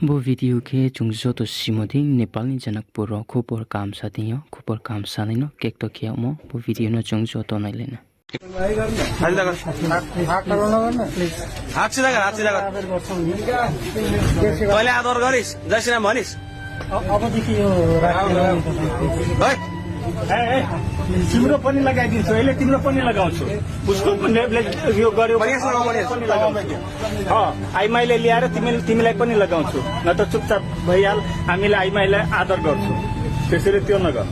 वो भिडियो के चुङजो तो सिमोदिङ नेपाली जनकपुर र खुपर काम सादियो खुपर काम सादिनो केक तो किया मो वो भिडियो न चुङजो तो नै लेना हात सिधा गर कहिले आदर गरिस् जय श्री राम भनिस् अबदेखि यो तिम्रो पनि लगाइदिन्छु अहिले तिम्रो पनि लगाउँछु उसको पनि यो गर्यो आइमाईले ल्याएर तिमीलाई पनि लगाउँछु न त चुपचाप भइहाल हामीले आइमाईलाई आदर गर्छौँ त्यसरी त्यो नगर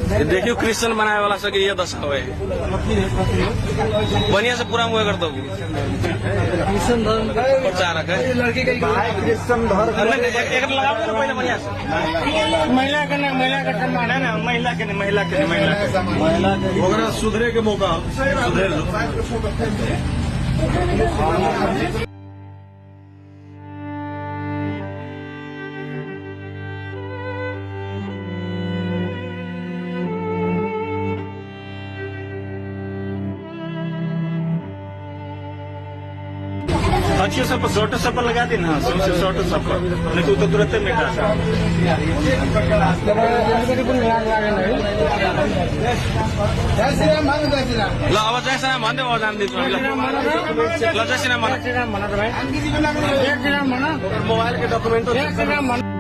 देखियो क्रिश्चियन बनाने वाला सके ये दशा हुए बढ़िया से पूरा मुँह कर दो क्रिश्चियन धर्म प्रचारक है लड़की का क्रिश्चियन धर्म एक लगाओ ना पहले बढ़िया से महिला का सम्मान है ना महिला के सुधरे के मौका सुधरे अच्छी सब शॉर्ट सफर लगा देना शॉर्ट सफर नहीं तो तुरंत मिटा ल अब जय श्री राम भन्दै जान दिन्छु ल जय श्री राम मोबाइल के डकुमेन्ट